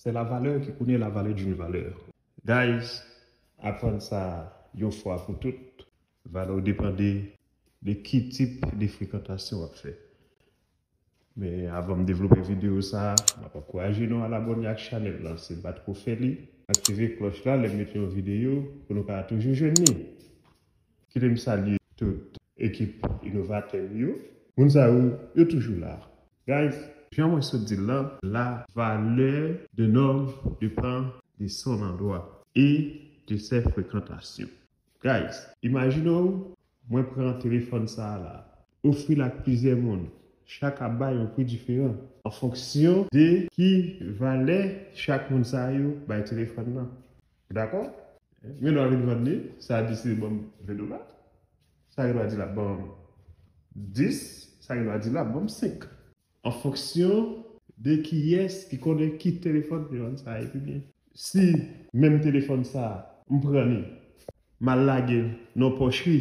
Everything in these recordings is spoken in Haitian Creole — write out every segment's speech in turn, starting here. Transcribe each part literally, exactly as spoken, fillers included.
C'est la valeur qui connaît la valeur d'une valeur. Guys, aprann sa yon fwa pou tout. Valè w depann de, de ki tip de frekantasyon w ap fè. Men avan m devlope videyo sa, m ap ankouraje nou al abòne ak chanèl lan si n pa t ko fè li. Aktive klòch la lè m mete yon videyo pou nou ka toujou jwenn li. Kite m salye tout ekip inovatè m yo. Moun sa yo, yo toujou la. Guys, jan mwen sot di l lan, la valeur d'un homme dépend de son endroit et de ses fréquentations. Guys, imajine w, mwen pran telefòn sa a la, ofri l ak plizyè moun, chak ap bay yon pri diferan an fonksyon de ki valè chak moun sa yo bay telefòn nan. Ou dakò? Men lè w vin vann li, sa a di si li ban m ven dola, sa gen dwa di l ap ban m dis, sa gen dwa di l ap ban m senk. An fonksyon de kiyès ki konnen ki telefòn telefòn sa a ye pi byen. Si menm telefòn sa a, m pran li, m al lage l nan pòchri,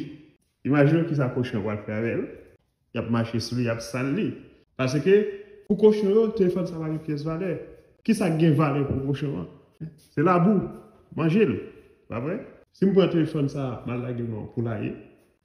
imajine w kisa kochon an pral fè avè l. Y ap mache sou li, y ap sal li. Paske, pou kochon yo, telefòn sa pa gen pyès valè. Kisa k gen valè pou kochon an? Se labou, manje l, pa vre? Si m pran telefòn sa a, m al lage l nan poulaye,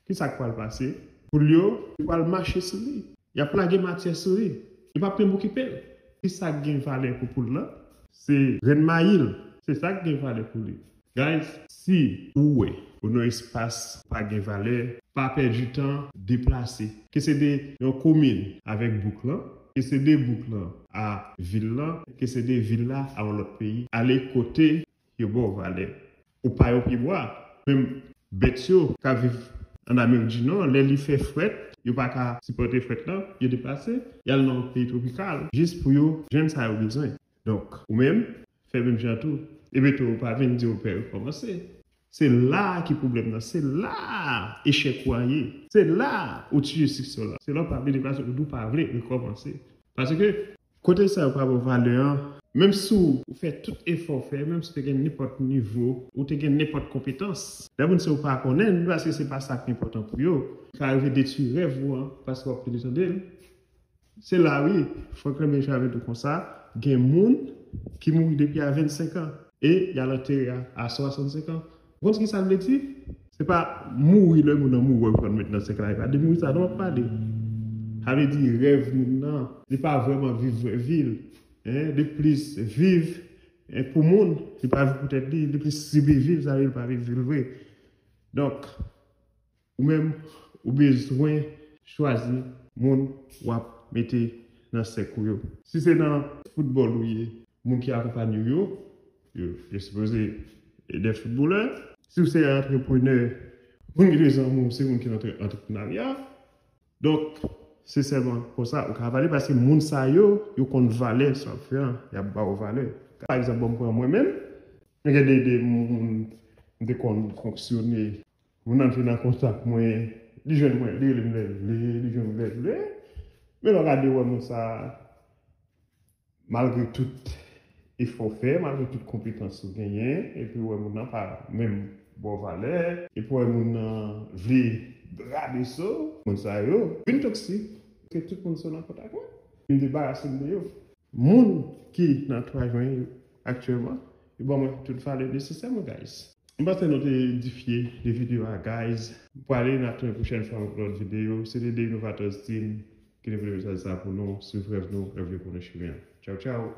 kisa k pral pase? Poul yo, yo pral mache sou li. Y ap lage matyè sou li. Yo p ap menm okipe l. Kisa k gen valè pou poul lan? Se grenn mayi l. Se sa k gen valè pou li. Guys, si ou wè ou nan espas pa gen valè, pa pèdi tan, deplase. Ke se de yon komin avèk bouk lan, ke se de bouk lan a vil lan, ke se de vil la a yon lòt peyi. Ale kote yo ba w valè. Ou pa yon pyebwa. Menm bèt yo k ap viv an Amerik di Nò, lè li fè frèt, yo pa ka sipòte frèt lan, yo deplase, y al nan yon peyi twopikal, jis pou yo jwenn sa yo bezwen. Donk, ou menm, fè menm jan tou. Epi tou, ou pa vin di w pè rekòmanse. Se la a ki pwoblèm nan, se la a echèk ou an ye. Se la a ou tiye siksè w la. Se lè w pa vle deplase, ou di w pa vle rekòmanse. Paske kote sa yo pa ba w valè an, menm si w fè tout efò w fè, menm si w te gen nenpòt nivo, ou te gen nenpòt konpetans, lè moun sa yo pa konnen, paske se pa sa k enpòtan pou yo, ka rive detwi rèv ou an, paske w ap pede tande l. Se la wi, Franklin Benjamin di w konsa, gen moun ki mouri depi a vennsenk an e y al antere a, a swasannsenk an. Ou konn ki sa l vle di? Se pa mouri lè moun nan mouri w pran met nan sèkèy la, e pa de mouri sa non w ap pale. Sa vle di rèv moun nan, li pa vrèman viv vrè vi l. Hein, li plis viv, hein, pou moun, li pa viv pou tèt li, li plis sibi vi l, sa vle di li pa viv vi l vre. Donk, ou menm, ou bezwen chwazi moun w ap mete nan sèk ou yo. Si se nan foutbòl ou ye, moun ki akonpanye w yo, yo, yo sipoze de foutbolè. Si w se antreprenè, moun ki te zanmi w, se moun ki nan antre-, antreprenarya. Donk, se sèlman konsa ou ka valè, paske moun sa yo, yo konn valè sa w ap fè an, y ap ba w valè. Pa egzanp, bon, m pran mwen menm, mwen gen de, de moun m te konn fonksyone, moun nan vin an kontak mwen, li jwenn mwen, li rele m lè l vle, li jwenn mwen lè l vle. Men lè w gade, w wè moun sa a, malgre tout efò w fè, malgre tout konpetans ou genyen, epi w wè moun nan pa menm ba w valè, epi w wè moun nan vle rabese w, moun sa yo vin toksik, ke tout moun sa yo nan kontak mwen, m debarase m de yo. Moun ki nan antouray mwen yo aktyèlman, yo ban mwen tout valè nesesè mwen, guys. M panse nou te edifye de videyo a, guys. M prale, n ap tounen pwochèn fwa pou lòt videyo. Se te de Innovators Team ki te pote mesaj sa pou nou. Swiv rèv nou, rèv yo konnen chemen an. Tchaw, tchaw.